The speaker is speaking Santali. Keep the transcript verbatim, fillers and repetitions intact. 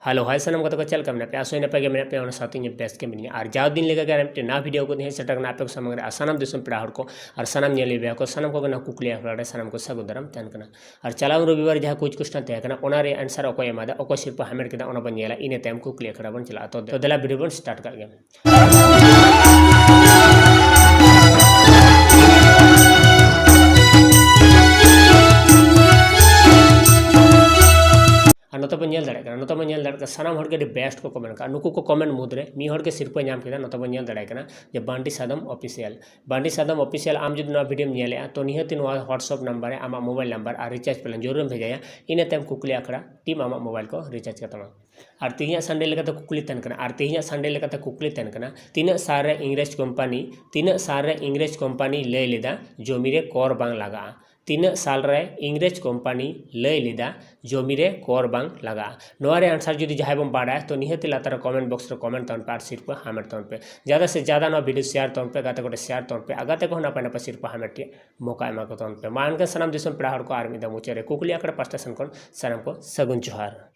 ᱦᱮᱞᱳ, ᱦᱟᱭ ᱥᱟᱱᱟᱢ ᱜᱟᱛᱮ ᱠᱚ, ᱪᱮᱫ ᱞᱮᱠᱟ ᱢᱮᱱᱟᱜ ᱯᱮᱭᱟ? ᱟᱥᱚᱭ ᱱᱟᱯᱟᱭ ᱜᱮ ᱢᱮᱱᱟᱜ ᱯᱮᱭᱟ, ᱚᱱᱟ ᱥᱟᱶᱛᱮ ᱤᱧ ᱵᱮᱥ ᱜᱮ ᱢᱤᱱᱟᱹᱧᱟ᱾ ᱟᱨ ᱡᱟᱣ ᱫᱤᱱ ᱞᱮᱠᱟ ᱜᱮ ᱟᱨ ᱢᱤᱫᱴᱮᱱ ᱱᱟᱣᱟ ᱵᱷᱤᱰᱤᱭᱳ ᱠᱚ ᱛᱮᱦᱮᱧ ᱥᱮᱴᱮᱨ ᱠᱟᱱᱟ ᱟᱯᱮ ᱠᱚ ᱥᱟᱢᱟᱝ ᱨᱮ᱾ ᱟᱨ ᱥᱟᱱᱟᱢ ᱫᱤᱥᱚᱢ ᱯᱮᱲᱟ ᱦᱚᱲ ᱠᱚ ᱟᱨ ᱥᱟᱱᱟᱢ ᱧᱮᱞ ᱵᱮᱭᱟ ᱠᱚ, ᱥᱟᱱᱟᱢ ᱠᱚᱜᱮ ᱱᱚᱣᱟ ᱠᱩᱠᱞᱤ ᱟᱠᱷᱲᱟ ᱨᱮ ᱥᱟᱱᱟᱢ ᱠᱚ ᱥᱟᱹᱜᱩᱱ ᱫᱟᱨᱟᱢ ᱛᱟᱦᱮᱱ ᱠᱟᱱᱟ᱾ ᱟᱨ ᱪᱟᱞᱟᱣ ᱨᱚᱵᱤᱵᱟᱨ ᱡᱟᱦᱟᱸ ᱠᱩᱪ ᱠᱚᱥᱴᱟᱱ ᱛᱟᱦᱮᱸ ᱠᱟᱱᱟ, ᱚᱱᱟ ᱨᱮᱭᱟᱜ ᱟᱱᱥᱟᱨ ᱚᱠᱚᱭ ᱮᱢᱟᱫᱟ, ᱚᱠᱚᱭ ᱥᱤᱨᱯᱟᱹ ᱦᱟᱢᱮᱴ ᱠᱮᱫᱟ, ᱚᱱᱟ ᱵᱚᱱ ᱧᱮᱞᱟ᱾ ᱤᱱᱟᱹ ᱛᱟᱭᱚᱢ ᱠᱩᱠᱞᱤ ᱟᱠᱷᱲᱟ ᱵᱚᱱ ᱪᱟᱞᱟᱜᱼᱟ᱾ ᱛᱚ ᱫᱮᱞᱟ ᱵᱷᱤᱰᱤᱭᱳ ᱵᱚᱱ ᱥᱴᱟᱨᱴ ᱠᱟᱜ ᱜᱮ᱾ ᱟᱨ ᱱᱚᱛᱮ ᱵᱚᱱ ᱧᱮᱞ ᱫᱟᱲᱮᱭᱟᱜ ᱠᱟᱱᱟ, ᱱᱚᱛᱮ ᱵᱚᱱ ᱧᱮᱞ ᱫᱟᱲᱮᱭᱟᱜ ᱠᱟᱱᱟ, ᱥᱟᱱᱟᱢ ᱦᱚᱲ ᱜᱮ ᱟᱹᱰᱤ ᱵᱮᱥᱴ ᱠᱚ ᱠᱚᱢᱮᱱᱴ ᱠᱟᱜᱼᱟ᱾ ᱱᱩᱠᱩ ᱠᱚ ᱠᱚᱢᱮᱱᱴ ᱢᱩᱫᱽᱨᱮ ᱢᱤᱫ ᱦᱚᱲ ᱜᱮ ᱥᱤᱨᱯᱟᱹ ᱧᱟᱢ ᱠᱮᱫᱟ᱾ ᱱᱚᱛᱮ ᱵᱚᱱ ᱧᱮᱞ ᱫᱟᱲᱮᱭᱟᱜ ᱠᱟᱱᱟ ᱡᱮ ᱵᱟᱱᱰᱤ ᱥᱟᱫᱚᱢ ᱚᱯᱷᱤᱥᱤᱭᱟᱞ᱾ ᱵᱟᱱᱰᱤ ᱥᱟᱫᱚᱢ ᱚᱯᱷᱤᱥᱤᱭᱟᱞ, ᱟᱢ ᱡᱩᱫᱤ ᱱᱚᱣᱟ ᱵᱷᱤᱰᱤᱭᱳᱢ ᱧᱮᱞᱮᱜᱼᱟ, ᱛᱚ ᱱᱤᱦᱟᱹᱛ ᱱᱚᱣᱟ WhatsApp ᱱᱟᱢᱵᱟᱨ ᱨᱮ ᱟᱢᱟᱜ ᱢᱳᱵᱟᱭᱤᱞ ᱱᱟᱢᱵᱟᱨ ᱟᱨ ᱨᱤᱪᱟᱨᱡᱽ ᱯᱞᱟᱱ ᱡᱟᱹᱨᱩᱲᱮᱢ ᱵᱷᱮᱡᱟᱭᱟ᱾ ᱤᱱᱟᱹ ᱛᱟᱭᱚᱢ ᱠᱩᱠᱞᱤ ᱟᱠᱷᱲᱟ ᱴᱤᱢ ᱟᱢᱟᱜ ᱢᱳᱵᱟᱭᱤᱞ ᱠᱚ ᱨᱤᱪᱟᱨᱡᱽ ᱠᱟᱛᱟᱢᱟ᱾ ᱟᱨ ᱛᱮᱦᱮᱧᱟᱜ ᱥᱟᱱᱰᱮ ᱞᱮᱠᱟᱛᱮ ᱠᱩᱠᱞᱤ ᱛᱟᱦᱮᱱ ᱠᱟᱱᱟ, ᱟᱨ ᱛᱮᱦᱮᱧᱟᱜ ᱥᱟᱱᱰᱮ ᱞᱮᱠᱟᱛᱮ ᱠᱩᱠᱞᱤ ᱛᱟᱦᱮᱱ ᱠᱟᱱᱟ, ᱛᱤᱱᱟᱹᱜ ᱥᱟᱞ ᱨᱮ ᱤᱝᱨᱮᱡᱽ ᱠᱳᱢᱯᱟᱱᱤ, ᱛᱤᱱᱟᱹᱜ ᱥᱟᱞ ᱨᱮ ᱤᱝᱨᱮᱡᱽ ᱠᱳᱢᱯᱟᱱᱤ ᱞᱟᱹᱭ ᱞᱮᱫᱟ ᱡᱚᱢᱤ ᱨᱮ ᱠᱚᱨ ᱵᱟᱝ ᱞᱟᱜᱟᱜᱼᱟ? ᱛᱤᱱᱟᱹᱜ ᱥᱟᱞ ᱨᱮ ᱤᱝᱨᱮᱡᱽ ᱠᱳᱢᱯᱟᱱᱤ ᱞᱟᱹᱭ ᱞᱮᱫᱟ ᱡᱚᱢᱤ ᱨᱮ ᱠᱚᱨ ᱵᱟᱝ ᱞᱟᱜᱟᱜᱼᱟ? ᱱᱚᱣᱟ ᱨᱮ ᱟᱱᱥᱟᱨ ᱡᱩᱫᱤ ᱡᱟᱦᱟᱸᱭ ᱵᱚᱱ ᱵᱟᱲᱟᱭᱟ, ᱛᱚ ᱱᱤᱦᱟᱹᱛ ᱞᱟᱛᱟᱨ ᱨᱮ ᱠᱚᱢᱮᱱᱴ ᱵᱚᱠᱥ ᱨᱮ ᱠᱚᱢᱮᱱᱴ ᱛᱟᱵᱚᱱ ᱯᱮ ᱟᱨ ᱥᱤᱨᱯᱟᱹ ᱦᱟᱢᱮᱴ ᱛᱟᱵᱚᱱ ᱯᱮ᱾ ᱡᱟᱫᱟ ᱥᱮ ᱡᱟᱫᱟ ᱱᱚᱣᱟ ᱵᱷᱤᱰᱤᱭᱳ ᱥᱮᱭᱟᱨ ᱛᱟᱵᱚᱱ ᱯᱮ, ᱜᱟᱛᱮ ᱠᱚᱴᱷᱮᱱ ᱥᱮᱭᱟᱨ ᱛᱟᱵᱚᱱ ᱯᱮ, ᱟᱨ ᱜᱟᱛᱮ ᱠᱚᱦᱚᱸ ᱱᱟᱯᱟᱭ ᱱᱟᱯᱟᱭ ᱥᱤᱨᱯᱟᱹ ᱦᱟᱢᱮᱴ ᱨᱮᱭᱟᱜ ᱢᱚᱠᱟ ᱮᱢᱟ ᱠᱚ ᱛᱟᱵᱚᱱ ᱯᱮ᱾ ᱢᱟ ᱮᱱᱠᱷᱟᱱ ᱥᱟᱱᱟᱢ ᱫᱤᱥᱚᱢ ᱯᱮᱲᱟ ᱦᱚᱲ ᱠᱚ ᱟᱨ ᱢᱤᱫ ᱫᱷᱟᱣ ᱢᱩᱪᱟᱹᱫ ᱨᱮ ᱠᱩᱠᱞᱤ ᱟᱠᱷᱲᱟ ᱯᱟᱥᱴᱟ ᱥᱮᱱ ᱠᱷᱚᱱ ᱥᱟᱱᱟᱢ ᱠᱚ ᱥᱟᱹᱜᱩᱱ ᱡᱚᱦᱟᱨ᱾